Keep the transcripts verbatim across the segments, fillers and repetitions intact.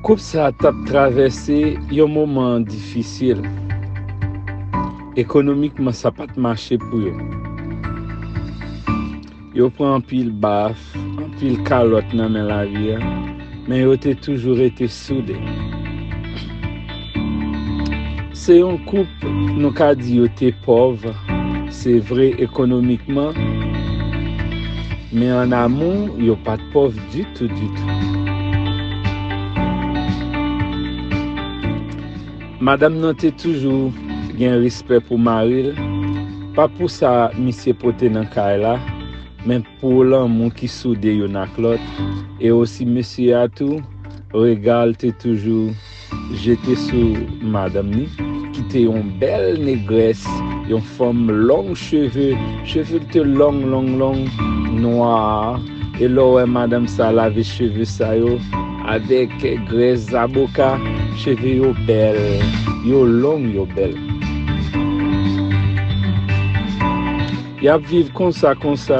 Koup sa a t ap travèse yon moman difisil. Ekonomikman, sa pa t mache pou yo. Yo pran anpil baf, anpil kalòt nan men lavi a, men yo te toujou rete soude. Se yon koup, nou ka di yo te pòv, se vre ekonomikman, men an amou, yo pa t pòv ditou, ditou. Madanm nan te toujou gen respè pou mari l, pa pou sa misye pote nan kay la, men pou lanmou ki soude youn ak lòt, e osi mesye a tou, rega l te toujou jete sou madanm ni, ki te yon bèl negrès, yon fanm long cheve, cheve l te long, long, long, nwa, e lè w wè madanm sa lave cheve sa yo, avèk grès zaboka, cheve yo bèl, yo long, yo bèl. Y ap viv konsa, konsa,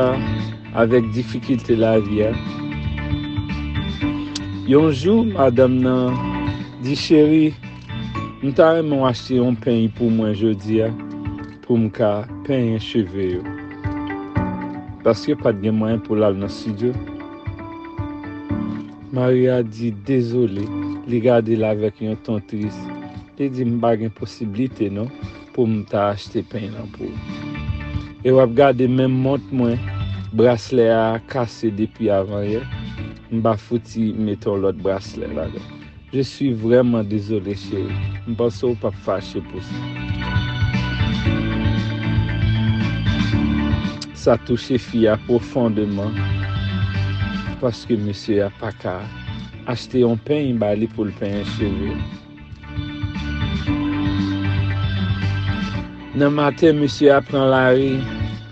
avèk difikilte lavi a. Yon jou, madanm nan di, "Cheri, m ta renmen w achte yon peny pou mwen jodi a, pou m ka penyen cheve yo." Paske pa t gen mwayen pou l al nan estidyo. Mari a di dezole, li gade l avèk yon ton tris. Li di, "M pa gen posiblite non, pou m ta achte peny lan pou ou. E w ap gade menm mont mwen, braslè a kase depi avanyè. M pa fouti mete yon lòt braslè ladan. Je suis vraiment désolé, chérie. M panse w p ap fache pou sa." Sa touche fi a pwofondeman, paske mesye a pa ka achte yon peny ba li pou l penyen cheve. Nan maten, mesye a pran lari,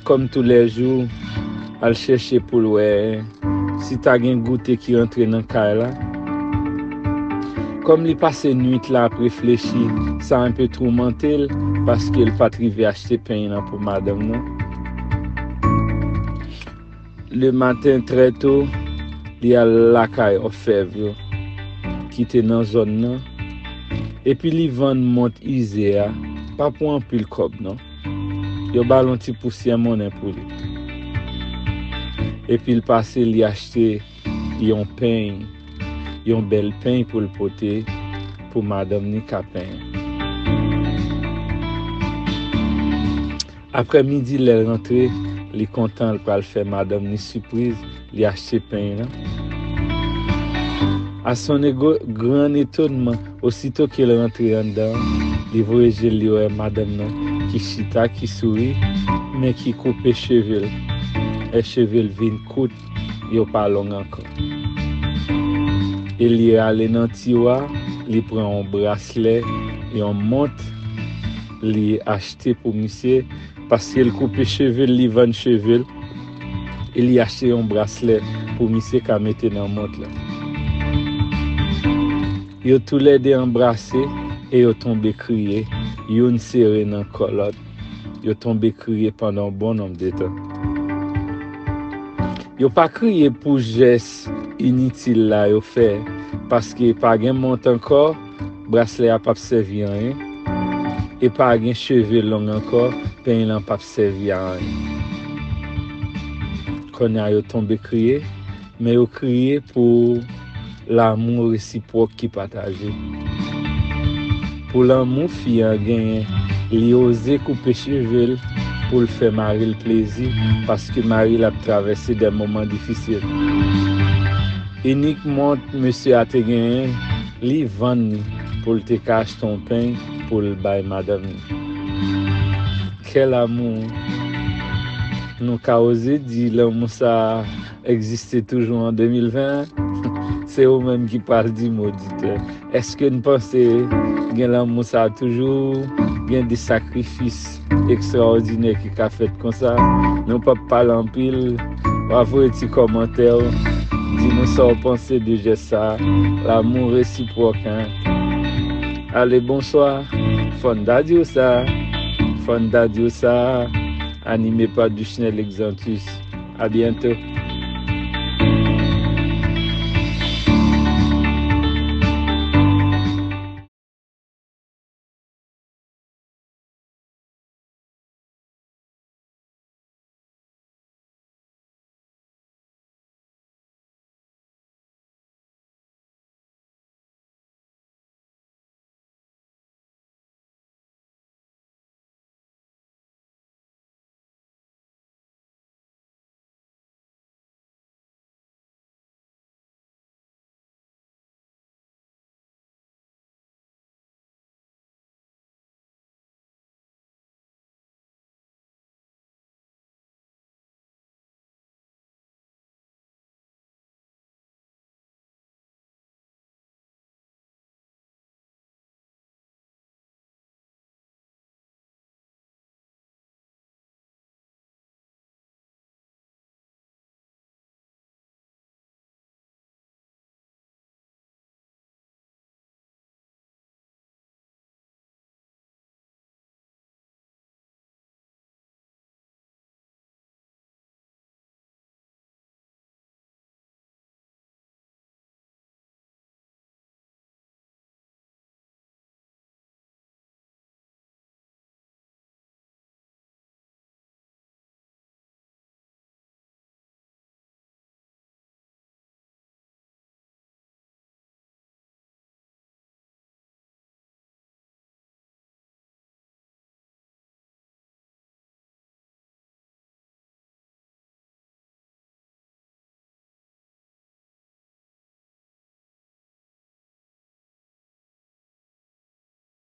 kòm toulèjou, al chèche pou l wè si ta gen goute ki rantre nan kay la. Kòm li pase nwit la ap reflechi, sa enpe toumante l, paske l pa t rive achte peny lan pou madanm nan. Le maten trè to, li al lakay òfèv yo, ki te nan zòn nan, epi li vann mont ize a, pa pou anpil kòb non. Yo ba l yon ti pousyè monnen pou li. Epi l pase, li achte yon peny, yon bèl peny pou l pote, pou madanm ni ka penyen. Aprè midi, lè l rantre, li kontan, l pral fè madanm ni sipriz, li achte peny lan. À son égo-, grand étonnement, osito ke l rantre anndan, li voye je l, li wè madanm nan ki chita, ki souri, men ki koupe cheve l. E cheve l vin kout, yo pa long ankò. E li ale nan tiwa, li pran yon braslè, yon mont, li achte pou misye, paske l koupe cheve l, li vann cheve l, e li achte yon braslè pou misye ka mete nan mont la. Yo toulède anbrase e yo tonbe kriye, youn sere nan kò lòt. Yo tonbe kriye pandan yon bon nonb de tan. Yo pa kriye pou jès initil la yo fè, paske pa gen mont ankò, braslè a p ap sèvi anyen, e pa gen cheve long ankò, peny lan p ap sèvi a anyen. Kounye a yo tonbe kriye, men yo kriye pou lanmou resipwòk ki pataje. Pou lanmou fi an genyen, li oze koupe cheve l pou l fè mari l plezi, paske mari l ap travèse de moman difisil. Inik mont mesye a te genyen, li vann li pou l te ka achte yon peny pou l bay madanm li. Kèl amou! Nou ka oze di lanmou sa a egziste toujou an de mil ven? Se ou menm ki pral di m, oditè. Èske n panse gen lanmou sa a toujou? Gen de sakrifis ekstraòdinè ki ka fèt konsa. Nou p ap pale anpil. W a voye ti kòmantè w. Di nou sa w panse de jès sa a. Lanmou resipwòk, en. Ale, bonswa. Fò n ta di w sa. Fò n ta di w sa. Animé par Duchnel Exantus. À bientôt.